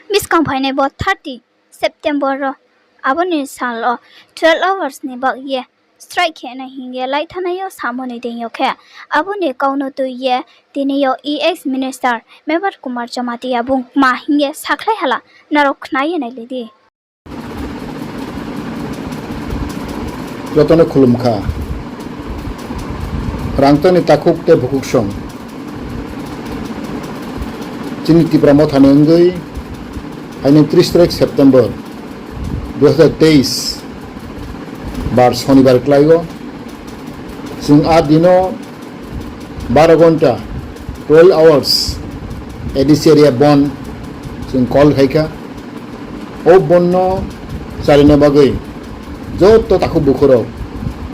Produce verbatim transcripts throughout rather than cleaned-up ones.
Buskang phainai bo thirty September wo abo ni sal wo twelve hours ni baoh ye strike khe nai hing ye laithanai yo samo ni deing yo khe, abo ni kau no tui ye tini yo ex minister Mevar Kumar Jamatia bung kma hing ye sakhlai hala, nrao khna ye nailai di. Joto no khulum kha. Rangchak ni takhuk tei bukhuk song. Chini Tipra Motha ni wngwi haino tris tarik September dui hazar teis, bar Sonibar klai o. Chwng a dino baro ghonta, twelve hours, A D C area bon chwng call khai kha. O bon no charina bagwi joto takhuk bukhuk rok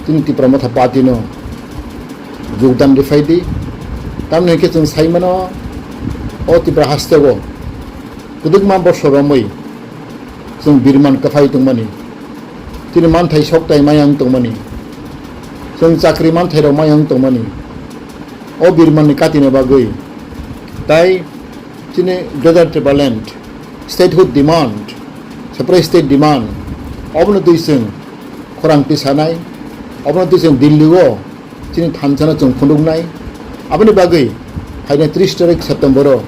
chini Tipra Motha party no jogdan ri phai di. Tamni hwn khe chwng sai mano, o Tipra haste o kwdwkma bosor romwi chwng birman kwphai tongmani, chini manthai soktai maya wng tongmani, chwng chakri manthai rok maya wng tongmani, o birman ni katina bagwi, tai chini Greater Tipraland, statehood demand, separate state demand, obono twi chwng khorang tisanai, obono twi chwng Delhi o chini thansa no chwng phunuknai. Aboni bagwi phainai tris tarik September o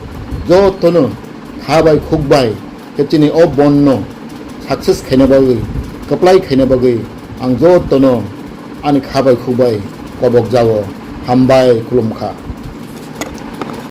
jotono kha bai khuk bai khe chini o bon no success khaina bagwi, kwplai khaina bagwi ang jotono ani kha bai khuk bai kobok jao. Hambai, khulum kha.